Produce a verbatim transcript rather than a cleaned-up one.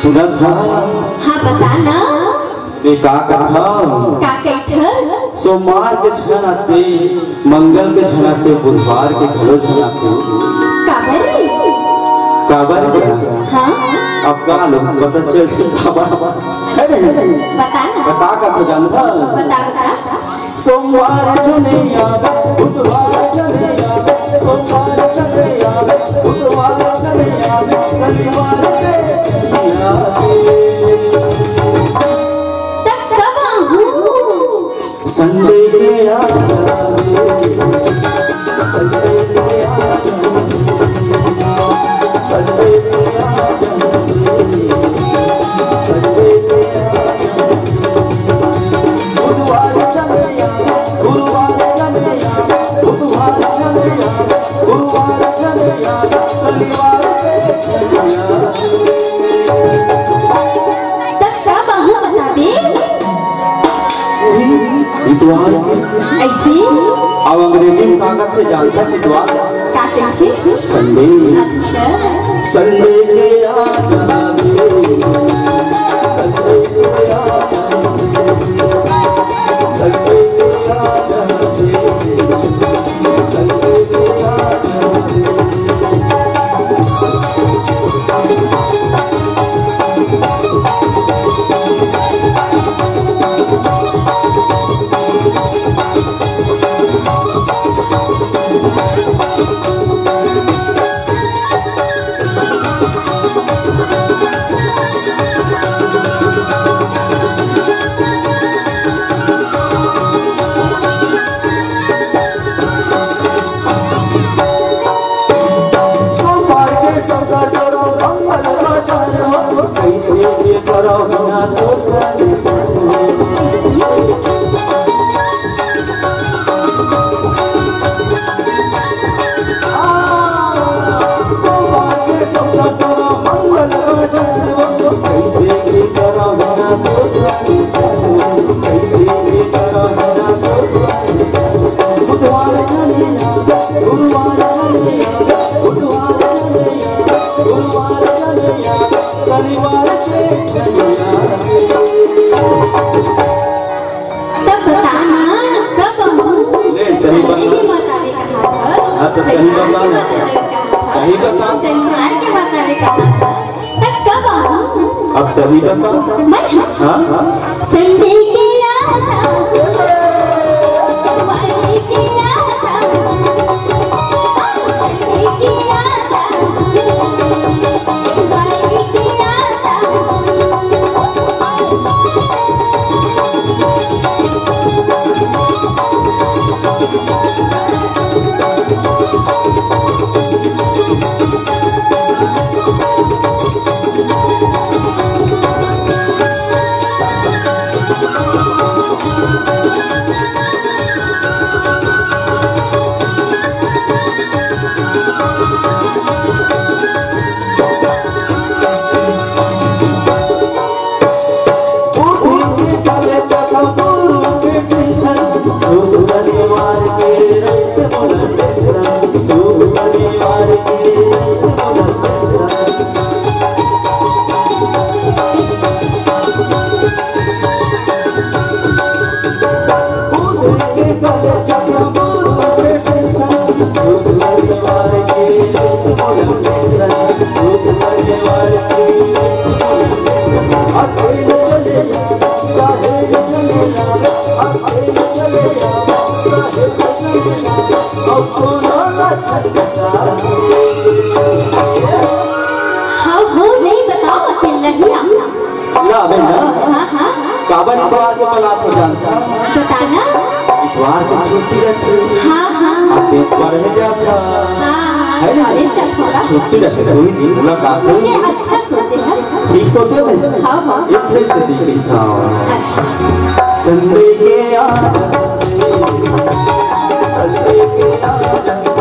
सुनत हा? हाँ, बता ना। मैं का कथंव? का कहिथस? सोमवार के झन आते, मंगल के झन आते, बुधवार के घलो झन आते। काबर रे? काबर रे? हाँ। अब का लोग पता चल के काबर? है नहीं? बता ना। त का कथंव जानथस? बता, बता। सोमवार झने आवे, बुधवार झने आवे, सोमवार झने आवे, बुधवार झने आवे, शनिवार के झने आवे। त कब आहूँ? संडे के आ जावे, संडे के आ जावे, संडे के आ जावे, संडे के आ जावे। तब कब आहूँ बता दे? इतवार के। अइसे? अब अंग्रेजी में का कथे जानथस इतवार? का कथे? संडे। अच्छा। संडे के आ जावे, संडे के आ जावे, संडे के आ जावे, संडे के आ जावे। तब बता ना, कब आहूँ? ले, सही बता। संडे के मत आवे कहा था। हाँ, तो सही बता ना। मत आवे कहा था। सही बता। शनिवार के मत आवे कहा था। तब कब आहूँ? अब सही बता। मैं? हाँ? संडे के आ जा। हाँ, हो, नहीं बताओ, अकेला ही आऊँ। ला बे ना। हाँ, हाँ। काबर इतवार के बलात हो जानथस? बता ना। इतवार के छुट्टी रहिथे। हाँ, हाँ। अउ तें पढ़े जाथस। हाँ, हाँ, है ना? कॉलेज जाथों का। छुट्टी रहिथे, कोई दिन मुलाकात होही। वइसे अच्छा सोचे हस। ठीक सोचे हस। हाँ, हाँ। एखरे सेती कहिथंव। अच्छा। संडे के आ जा, संडे के आ जा।